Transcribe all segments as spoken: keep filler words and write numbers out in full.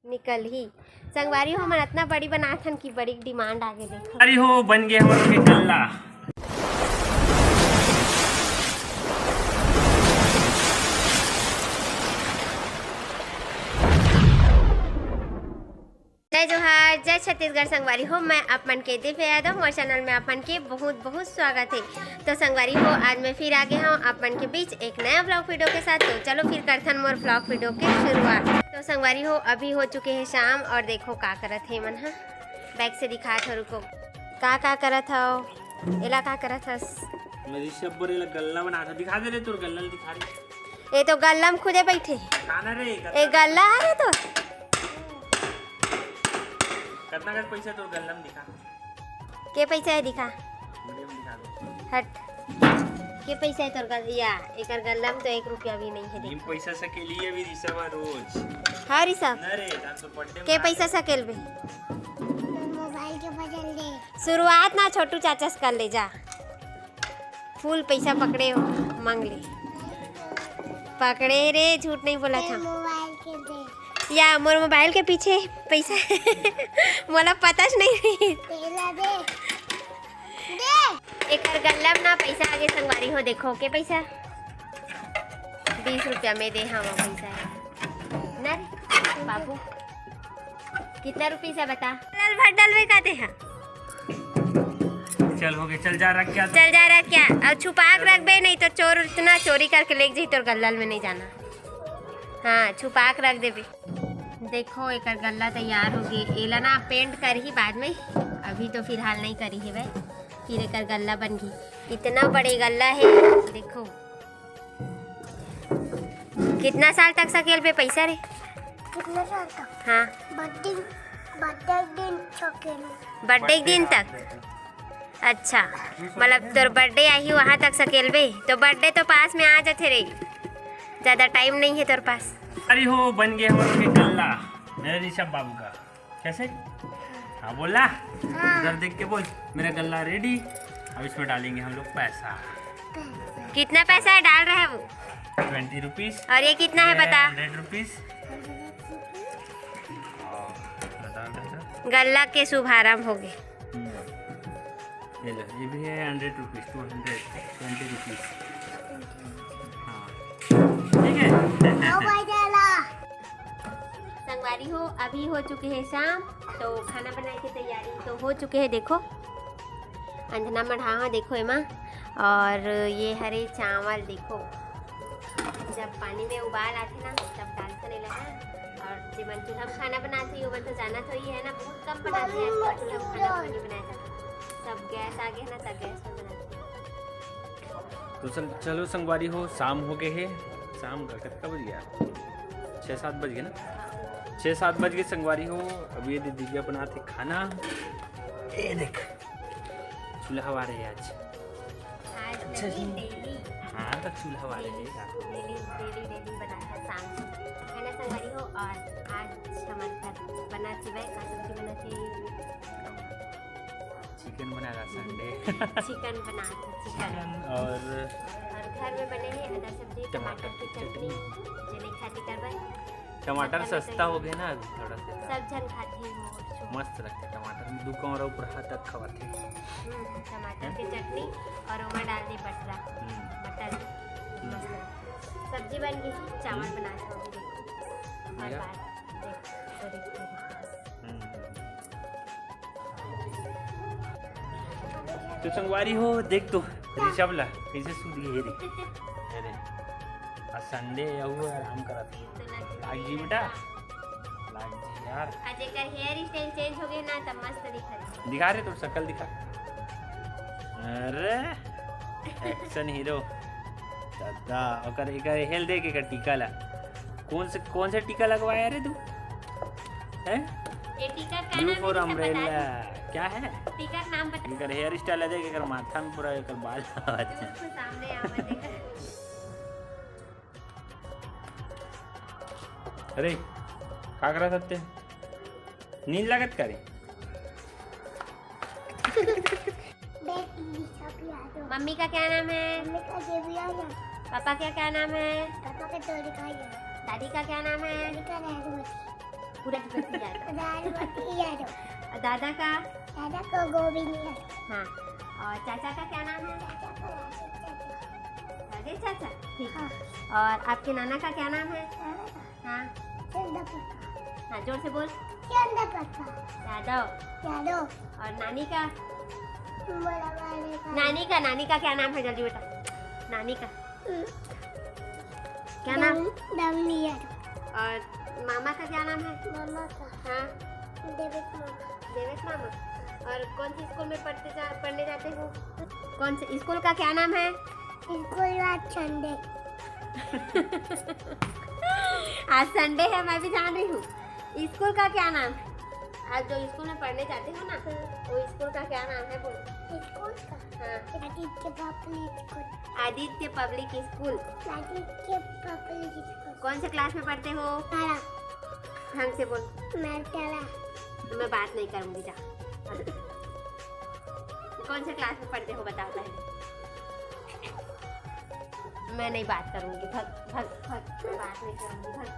निकलही। संगवारी हो, हमन अतना बड़ी बनाथन कि बड़ी demand आगे, देखो। अरे हो, बन गे हमर के गल्ला। जय जोहार, जय छत्तीसगढ़। संगवारी हो, मैं आप मन के दिव्या यादव, मोर channel में आप मन के बहुत बहुत स्वागत है। तो संगवारी हो, आज मैं फिर आ गया हूँ आप मन के बीच एक नया vlog video के साथ। तो चलो फिर करथन मोर vlog video के शुरुआत। तो संगवारी हो, अभी हो चुके हैं शाम और देखो का करत हे मन हा। Back से दिखात हो, रुको, का का करत हो, एला का करत हस? मैं ऋषभ बर एला गल्ला बनात हूँ। दिखा दे रे, तोर गल्ला ल दिखा रे। ये तो गल्ला में खुदे बैठे। दिखा ना रे, ए, गल्ला हरे तो। कितना का पैसा तोर गल्ला में, दिखा। के पैसा है, दिखा। वीडियो में दिखा दो। हट। के पैसा है तोर गल-, या, एकर गल्ला में तो एक रुपया भी नहीं है, देख। पैसा सकेली अभी ऋषभ रोज। हाँ ऋषभ। ना रे, तो birthday के पैसा सकेल बे? मोबाइल के बदल दे। शुरुआत ना छोटू चाचा से कर ले जा। Full पैसा पकड़े हो, मांग ले। पकड़े रे, झूठ नहीं बोला था। मोबाइल के दे। या मोर मोबाइल के पीछे पैसा मोला पता च नहीं रही। तेला दे। दे। एकर गल्ला में ना पैसा आगे संगवारी हो, देखो के पैसा बीस रुपया में दे। हाँ, वो पैसा है ना रे बाबू। कितना रुपीस है बता? लाल भर डलवे का दे हा। चल हो गए, चल जा रख क्या? चल जा रख क्या? और छुपा के रख बे, नहीं तो चोर इतना चोरी करके लेके जाही तोर गल्ला में, नहीं जाना। हाँ, छुपा के रख देबे। देखो एकर गल्ला तैयार हो गए। एला ना paint करही बाद में, अभी तो फिलहाल नहीं करी है भाई। फिर एकर गल्ला बन गई। इतना बड़े गल्ला है, देखो। कितना साल तक सकेल बे पैसा रे? कितना साल तक? हाँ। Birthday, birthday दिन सकेल। Birthday दिन तक? अच्छा, मतलब तोर birthday आही वहाँ तक सकेल बे? तो birthday तो पास में आ जाथे रे, ज्यादा time नहीं है तोर पास। अरे हो, बन गए हमर के गल्ला, मेरे ऋषभ बाबू का। कैसे? हाँ, बोल ना। हाँ। इधर देख के बोल, मेरा गल्ला ready, अब इसमें डालेंगे हम लोग पैसा। कितना पैसा है डाल रहे हैं वो? Twenty rupees। और ये कितना है बता? Hundred rupees। हाँ, डाल देता। गल्ला के शुभारंभ हो गए। हम्म। ये लो, ये भी है hundred rupees, two hundred, twenty rupees। हाँ, ठीक है। संगवारी हो, अभी हो चुके हैं शाम, तो खाना बनाए के तैयारी तो हो चुके हैं। देखो, अंधना मढ़ा हो, देखो एमा, और ये हरे चावल, देखो, जब पानी में उबाल आथे ना, तब डालथन एला, हाँ। और जेमन चूल्हा में खाना बनाथे, ओमन तो जानत होही है ना, बहुत कम बनाथे आजकल चूल्हा में खाना, नहीं बनाया जाता। सब गैस आ गया ना, सब गैस में बनाथे। तो संग-, चलो संगवारी हो, शाम हो गए है। शाम का कतका बज गया? छः सात बज गए ना, छः सात बज गए संगवारी हो। अब ये दे दिव्या बनाथे खाना। ये देख, चूल्हा वार है आज। आज अच्छा नहीं, जी। Daily। हाँ, तो चूल्हा वार है। Daily, daily, daily, daily बनाथे शाम को, है ना संगवारी हो? और आज हमारे घर बनाथे भाई, का सब्जी बनाथे? Chicken बनाएगा Sunday। Chicken बनाथे, chicken। Chicken और और घर में बने हैं other सब्जी, टमाटर टमाटर की की चटनी, चटनी। जे नहीं खाती करबे। टमाटर सब घर में सस्ता तो हो गया ना अभी थोड़ा सा। सब झन खाथे मोर छो। मस्त लगथे टमाटर में, दू कौड़ा ऊपर हाथ तक खवाथे। हम्म, टमाटर हैं? की चटनी और ओमा डाल दे बटरा, हम्म। मटर, हम्म। मस्त लगथे। सब्जी बन गई, चावल हम्म। बना के अभी देखो। और भैया। बात देख, तो देखते हैं। हम्म। तो संगवारी हो, देख तो ऋषभ ला कैसे सूत गए रे। अरे, आज Sunday है, वो आराम करत है। लाग जी बेटा, लाग जी यार। आज एकर hair style change हो गए ना, तब मस्त दिखत है। दिखा रे, तोर शकल दिखा। अरे, action hero। दादा, ओकर, एकर हेल देख, एकर टीका ला। कौन से, कौन से टीका लगवाया रे तू? हैं? ये टीका का U नाम for है, सब बता umbrella। दे। क्या है? टीका का नाम बता। एकर hair style है, देख, एकर माथा में पूरा एकर बाल आवत है। सामने आवत है। अरे, का करत हत्ते? नींद लागत का रे? मम्मी का क्या नाम है? मम्मी का देविया है। पापा का क्या नाम है? पापा का तोरी खाई है। दादी का क्या नाम है? दादी का राजमती। पूरा डिटेल से याद है। राजवती यादव। और दादा का? दादा को गोविंद यादव। हाँ। और चाचा का क्या नाम है? चाचा को राजेश चाचा। राजेश चाचा, ठीक है। हाँ। और आपके नाना का क्या नाम है? नाना का? हाँ। चंदा पक्का। हाँ, जोर से बोल। चंदा पक्का। यादव। यादव। और नानी का? बड़ा वाले का। नानी का, नानी का क्या नाम है, जल्दी बता। नानी का हम्म। क्या नाम? दम-, दमनी यादव। और मामा का क्या नाम है? मामा का? हाँ। देवेश मामा। देवेश मामा। और कौन से स्कूल में पढ़ते जा, पढ़ने जाते हो? कौन से स्कूल का क्या नाम है? स्कूल का संडे। आज संडे है, मैं भी जान रही हूँ। स्कूल का क्या नाम है? आज जो स्कूल में पढ़ने जाते हो ना, वो स्कूल का क्या नाम है, बोलो। स्कूल का? हाँ। Aditya public school. Aditya public school. Aditya public school. कौन से क्लास में पढ़ते हो? बारह। ढंग से बोल। मैं तेरह। मैं बात नहीं करूंगी, जा। कौन से क्लास में पढ़ते हो, बताओ पहले। मैं नहीं बात करूंगी, भग, भग, भग, मैं बात नहीं करूंगी, भग,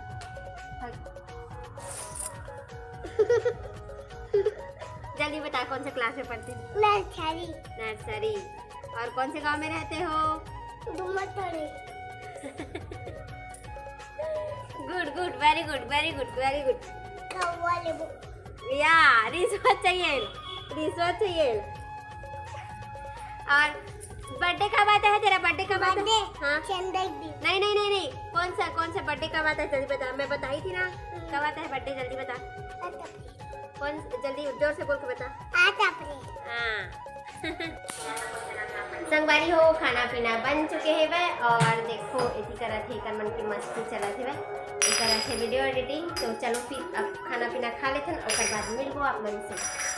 भग। जल्दी बता, कौन से क्लास में पढ़ते हो? नर्सरी। नर्सरी। और कौन से गांव में रहते हो? डूमरथड़ी। गुड, गुड, वेरी गुड, वेरी गुड, वेरी गुड। कौवा लेबू। या, रिश्वत चाहिए, रिश्वत चाहिए। और बर्थडे कब आता है तेरा? बर्थडे कब आता है? बर्थडे हाँ। चंदा एक दिन। नहीं, नहीं, नहीं, नहीं। कौन सा, कौन सा बर्थडे कब आता है, जल्दी बता। मैं बताई थी ना, हम्म। कब आता है बर्थडे, जल्दी बता। आठ अप्रैल। कौन, जल्दी जोर से बोल के बता। आठ अप्रैल। हाँ। संगवारी हो, खाना पीना बन चुके हेवय और देखो, एती करत हे, एकर मन के मस्ती चलत हेवय। एकर अच्छे वीडियो एडिटिंग। तो चलो फिर अब खाना पीना खा लेथन, ओकर बाद मिलबो आप मन से।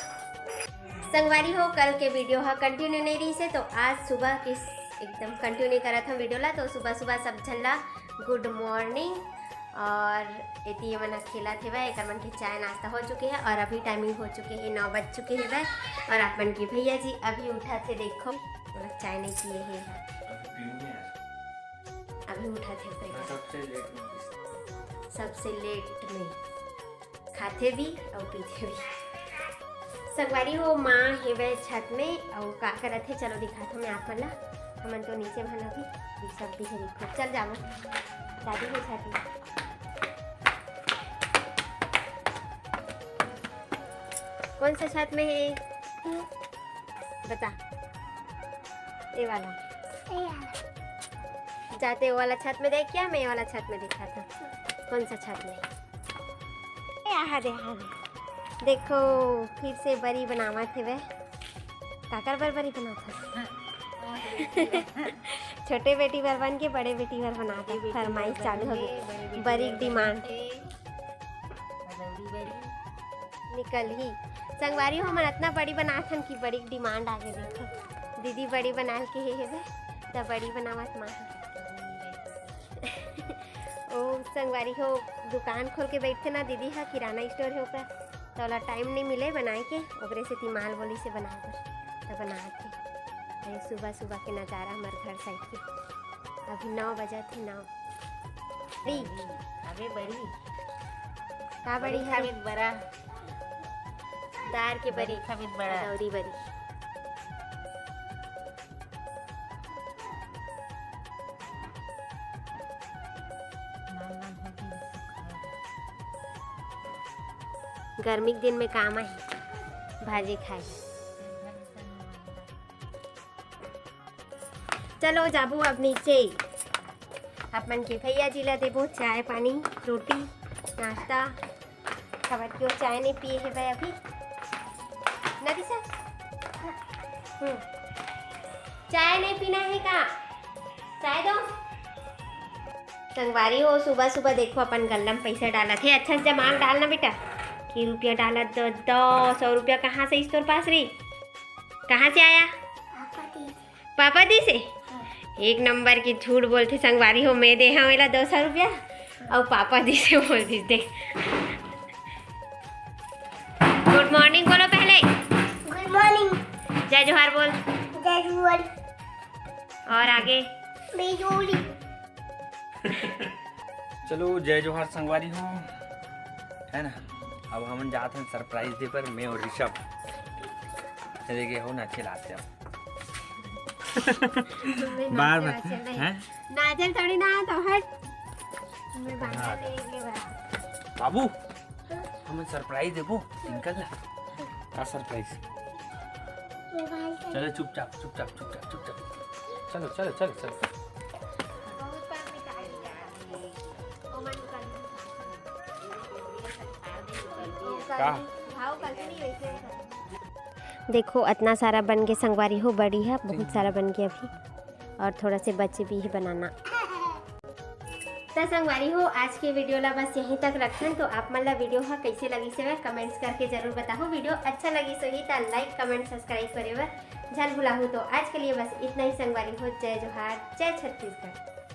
संगवारी हो, कल के वीडियो ह कंटिन्यू नहीं रहिस हे, तो आज सुबह के एकदम कंटिन्यू करत हम वीडियो ला। तो सुबह सुबह सब झन ला गुड मॉर्निंग। और एती ये मन ह खेलत हेवय, एकर मन के चाय नाश्ता हो चुके हे और अभी टाइमिंग हो चुके हे, नौ बज चुके हेवय। और आप मन के भैया जी अभी उठत हे, देखो, मतलब चाय नहीं पिए हे, अभी पीऊंगा यार। अभी उठत हे, मैं सबसे लेट में पीता। सबसे लेट में खाथे भी अउ पीथे भी। संगवारी हो, माँ हेवय छत में अउ का करत हे, चलो दिखात हूँ मैं आप मन ला। हमन तो नीचे भन अभी, सब दिखे देखो, चल जाबो। दादी हो छत में। कौन सा छत में हे? बता। ये वाला। ये वाला। जाते वो वाला छत में देख क्या, मैं ये वाला छत में देखा था। कौन सा छत में? ए, आहा दे, आहा दे। देखो, फिर से बरी बनावत हेवय। काकर बर बरी बनावत हे? छोटे बेटी बर बन के बड़े बेटी बर बनावत हे। फरमाइश चालू हो गई। बरी के डिमांड निकलही। संगवारी हो, हमन अतना बरी बनात हन कि बरी के डिमांड आगे। देखो, दीदी बरी बनाल के हे हेबे, त बरी बनावत माँ। ओ संगवारी हो, दुकान खोल के बैठथे ना दीदी हा, किराना स्टोर हे ओकर, त ओला टाइम नहीं मिले बनाए के, ओकरे सेती माल बोली से बनाए बर, त बनात हे। अरे सुबह सुबह के नजारा हमर घर साइड के, अभी नौ बजत हे, नौ। बरी। अबे बरी। का बरी बरी हे? खाबे बरा। दार के बरी। बरी खाबे बरा। अदौरी बरी। गर्मी के दिन में काम आही भाजी खाए। चलो जाबू अब नीचे, अपन के भैया जी ला देबो चाय पानी, रोटी, नाश्ता। खबर क्यों चाय नहीं पिए हे भाई अभी? ना दिशा? हम्म। चाय नहीं पीना है का? चाय दो। संगवारी हो, सुबह सुबह देखो अपन गल्ला में पैसा डालत हे। अच्छा से जमा के डालना बेटा, कि रुपया डालत दो, दो सौ रुपया कहाँ से इस तोर पास रही? कहाँ से आया? पापा दी से। पापा दी से? हाँ। एक नंबर की झूठ बोलथे संगवारी हो, मैं दे हंव एला दो सौ रुपया, अउ पापा दी से बोल दिस दे। गुड मॉर्निंग बोलो पहले। गुड मॉर्निंग। जय जोहार बोल। जय जोहार। और आगे? बिजोली। चलो, जय जोहार संगवारी हो, है ना? अब हमन जात हन सरप्राइज दे बर, मैं और ऋषभ। ये देखिए, हो नाचे लाते अब। तुम्हें बार नाचे बार, वाचे नहीं। हैं? नाचे थोड़ी ना, तो हट। मैं बांधा ले ले बड़ा। बाबू, हमन सरप्राइज देबो, निकल ला। का सरप्राइज? चलो चुपचाप, चुपचाप, चुपचाप, चुपचाप। चलो, चलो, चलो, चलो। बहुत बार निकाल लिया। ओमन कर का? भाव कर नहीं वैसे। देखो, इतना सारा बन के संगवारी हो, बड़ी है, बहुत सारा बन के अभी, और थोड़ा से बचे भी है बनाना। त संगवारी हो, आज के वीडियो ला बस यहीं तक रखन। तो आप मन ला वीडियो हा कैसे लगिस हवय, कमेंट्स करके जरूर बताओ। वीडियो अच्छा लगिस होही त लाइक, कमेंट, सब्सक्राइब करे बर झन भुलाहू। तो आज के लिए बस इतना ही संगवारी हो। जय जोहार, जय छत्तीसगढ़।